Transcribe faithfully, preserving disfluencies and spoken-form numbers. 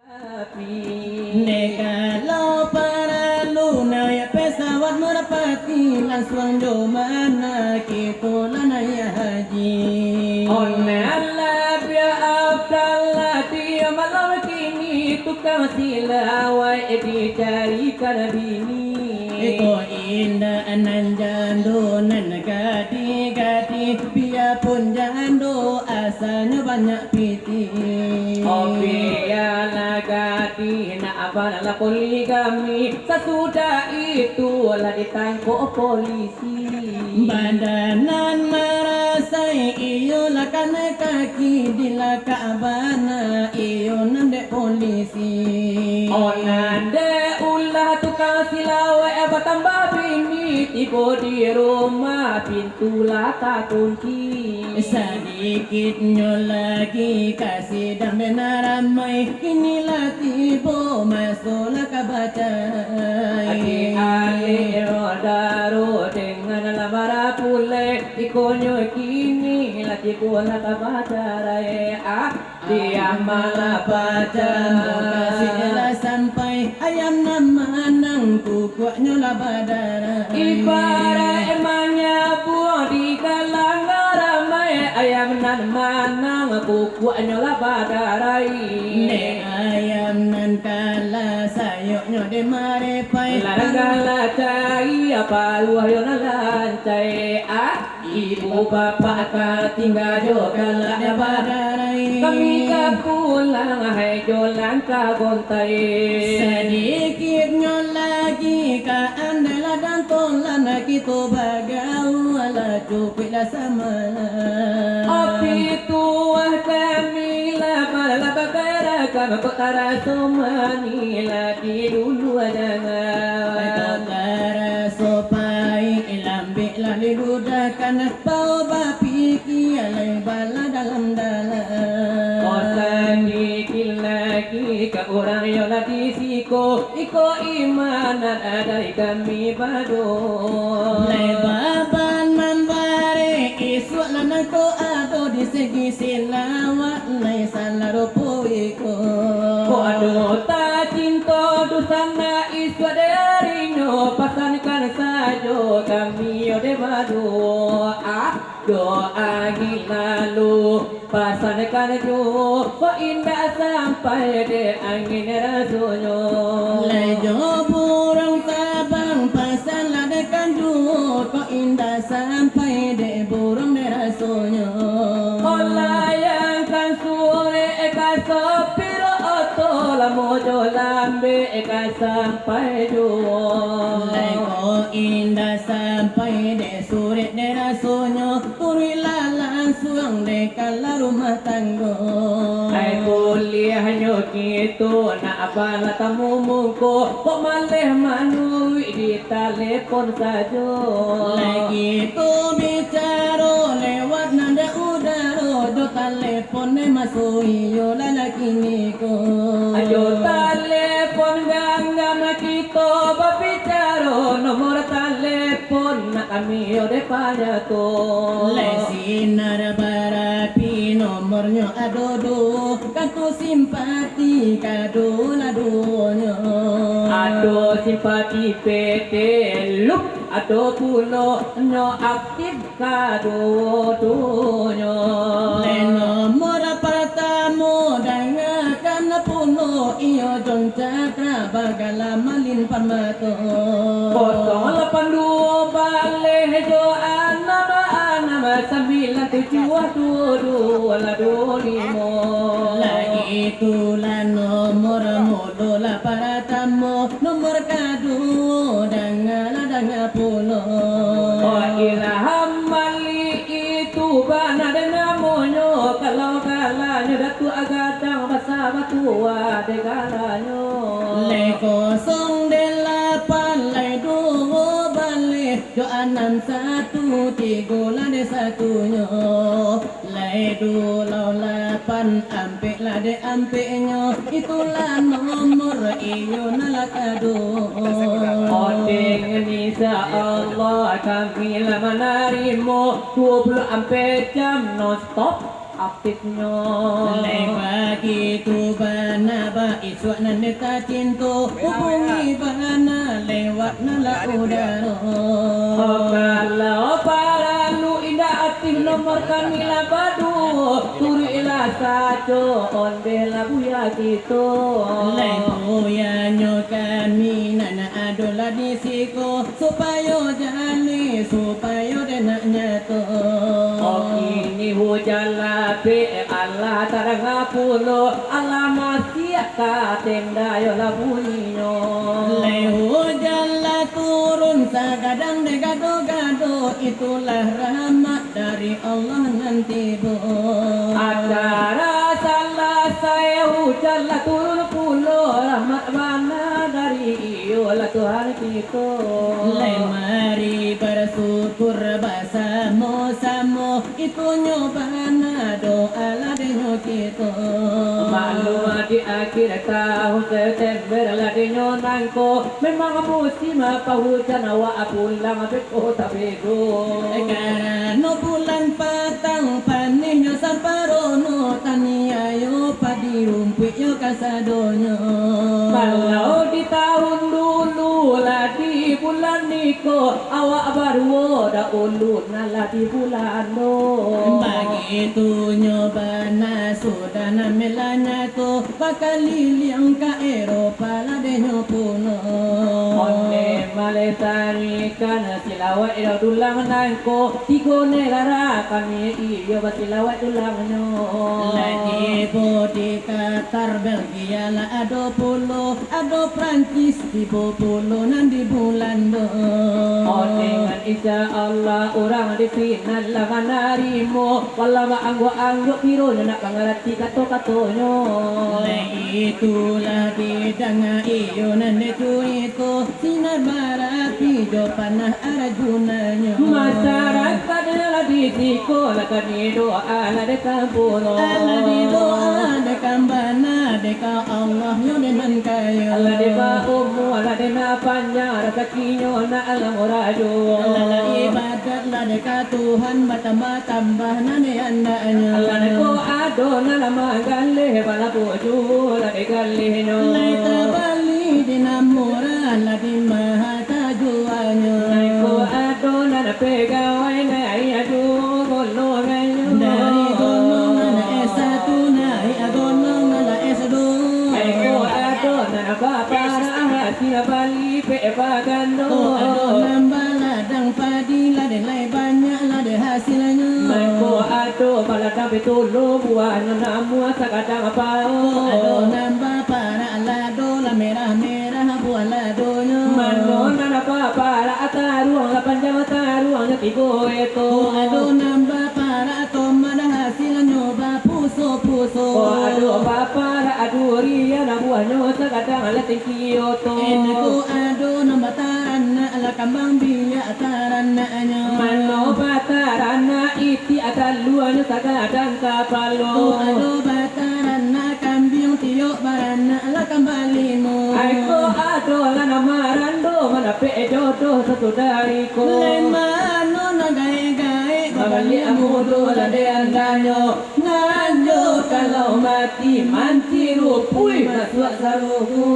Dek kalau paralu naiak pesawat Merpati, lansuang jo ma nan kito lah naiak haji. Onan labiah afdal lah di malam kini, tukang silawai dicarikan bini. Iko indak nan jando nan gadih-gadih, biapun jando asalnyo banyak pitih. Oh, bialah gadih nak bana lah poligami, sasudah itu lah ditangkok polisi. Badanan marasai iyo lah kanai kaki, dilakak bana iyo nan dek polisi. Onan dek ulah tukang silawai batambah bini, tibo di rumah pintu lah takunci. Sadikitnyo lagi ka sidang bana ramai, kini lah tibo maso lah ka bacarai. Ati alek daro dengan lah marapulai, ikonyo kini lah tibo lah ka bacarai. Ah, diam malah pacah. Mukasuik lah sampai, ayam nan manang kukuaknyo lah badarai. Ibarat manyabuang di galang ramai, ayam nan manang kukuaknyo lah badarai. Dek ayam nan kalah sayoknyo dek marepai. Larang galah cari, paruahnyo nan lancai. Ah, ibu bapak ka tingga jo galak badarai. Kami ka pulang, hai jo langkah gontai. Sadikitnyo lagi ka andai lah dan tolan, kito bagaua lah cukuik lah samalam. Api tuah kami lah malah bagairakan, kok taraso manih lah di luluah dangan. Kok taraso paik lambek lah diludahkan, bao bapikia lai bala dalam-dalam. Oh, sadikit lagi ka urang yo lah di siko, iko iman nan ado di kami baduo. Lai baban mambarek isuak lah nangko ado di segi silawat, lai salah rupo iko. Kok ado tacinto dunsanak isuak dek arinyo, pasankan sajo kami yo dek baduo. Ah, doa angin lalu, pasankan juo, kok indak sampai dek angin rasonyo. Lai jo buruang tabang, pasanlah dek kan juo, kok indak sampai dek buruang dek rasonyo. Oh, layangkan surek ka sopir oto, lamo jo lambek ka sampai juo. Lai kok indak sampai dek surek dek rasonyo, turuiklah lansuang dek ka lah rumah tanggo. Ai kuliahnyo kito nak bala tamu muko, kok maleh manuruik di talepon sajo. Lai kito bicaro lewat nanda udaro, jo talepon ne maso iyo lah lah kini ko. Jo talepon ganggam kito babicaro, nomor talepon nak kami yo dek panyato. Lai sinar barapi nomornyo ado duo, kantu simpati kaduo lah duonyo. Ado simpati P T Lup, ado pulo nyo aktif kaduo-duonyo. Lai nomor partamo, dangakan pulo iyo John Cakra bagala Malin Pamato. Kosong lapan duo baleh jo anam anam sambilan tujuah duo duo lah duo limo. Lai itulah nomor mulo lah partamo, nomor kaduo dangalah danga pulo. Oh, Ilham Malik itu bana dek namonyo, kalau galanyo Datuak Gadang basa batuah dek galanyo. Lai kosong delapan, lai duo baleh, jo anam satu, tigo lah dek satunyo. Lai duo lapan, ampek lah dek ampeknyo, itulah nomor iyo nan lah kaduo. Oh, dengan insya Allah kami lah manarimo duo puluah ampek jam non stop. Aktifnyo. Lai bagitu bana ba isuak nan dek tacinto, hubungi bana lewat nan lah udaro. Oh, kalau paralu indak aktif nomor kami lah baduo, turuiklah sajo ondeh lah buya kito. Lai buyanyo kami nan ado lah di siko, supayo jaleh, supayo dek nak nyato. Oh, kini hujan lapeh, alah tadanga pulo, alah masiak ka tenda yo lah bunyinyo. Lai hujan lah turun sagadang dek gado-gado, itulah rahmat dari Allah nan tibo. Acara salasai, hujan lah turun pulo, rahmat bana dari iyo lah Tuhan kito. Lai mari barasukur basamo-samo, itunyo bana doa lah denyo kito. Maklum di akhir tahun September lah denyo nangko, memang musim pahujan awak pulang beko tabego. Karano bulan patang panihnyo samparono, taniayo padi rumpuik yo kasadonyo. Kalau di tahun dulu lah di bulan niko, awak baruo dahulu nan lah di bulan do. Bagitunyo bana sudah nan melanyato, bakaliliang ka Eropa lah denyo puno. Ondeh malestarikan silawat iro dulang nangko, tigo negara kami iyo basilawat dulangnyo. Lah tibo di Qatar, Belgia lah ado pulo, ado Prancis, tibo pulo nan di bulan do. Oh, dengan insya Allah urang di sinan lah manarimo, walau maangguk-angguk pironyo nak mangarati kato-katonyo. Lai itulah didanga iyo nan dek curito, sinar barapi jo panah Arjunanyo. Masyarakat lah di siko lah kami doa lah dek kampulo. Alah didoa dek kambana, dek ka Allah yo dek nan kayo. Alah dek ba umua lah dek nan panjang, rasakinyo nak lah murajo. Alah lah ibadat lah dek ka Tuhan, batambah-tambah nan dek andaknyo. Alah dek ko ado nan lah manggaleh, bala puju lah dek galehnyo. Lai tabali di nan murah, lah di maha tajuanyo. Lai ko ado nan pegawai naiak jo golongannyo. Dari golongan S satu naiak golongan S dua. Lai ko ado nan baparak hasil bali pek bagando. Ko ado nan baladang padi lah dek lai banyak lah dek hasilnyo. Lai ko ado baladang pituluah buahnyo namuah sagadang pao. Ko ado nan baparak lado lah merah-merah buah ladonyo. Mano nan baparak taruang lah panjang taruangnyo tigo eto. Ko ado nan baparak tomat hasilnyo bapuso-puso. Ko ado baparak durian buahnyo sagadang lah tingki oto. Eno ko ado nan bataranak lah kambang biak taranaknyo. Mano bataranak itiak taluanyo sagadang kapalo. Ko ado bataranak kambiang tiok baranak lah kambali mo. Ai ko ado lah nan marando mandapek jodoh sasudah iko. Lai mano nan gaek-gaek babaliak mudo lah dek andaknyo. Nganjo kalau mati mantirupuih masuak sarugo.